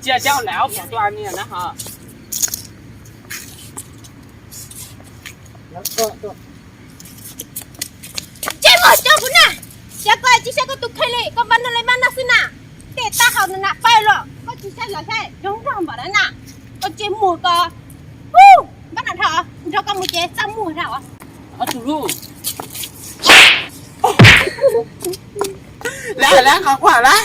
Cia cab lawm ob pom tua ni na ho. Tsis muaj cov kuv na, xyov koj tsis saib koj tus kheej li, koj npaj no li npaj no xwb na. Tej taub hau no na pawg los koj tsis saib los saib zoo nraug npaum na na. Koj tsis muaj ko, npaj no dhau, nrog koj mus ces txaj muag dhau. Tus hlub, lawv hais lawv qhov kuv hais lawm.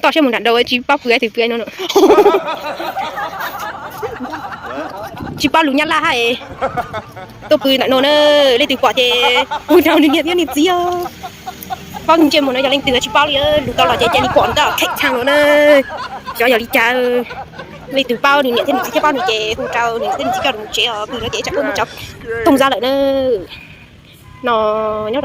Toj siab mus nram nraud tsis paub pw twg pw no. Tsis paub lus Nyab Laj hab. Tuaj pw ntawm no na, leej twg pom ces hu rau nws niam thiab nws txiv os. Paub ntsej muag no yog leej twg tsis paub li, lus tau los ces cia li pom ntawm Cape Town no na. Xyov yog li cas, leej twg paub nws niam thiab nws txiv thiab paub nws ces hu rau nws niam thiab nws txiv coj nws tsev os, pw no ces tsam tuaj muab cov tooj za lawm na. No nyob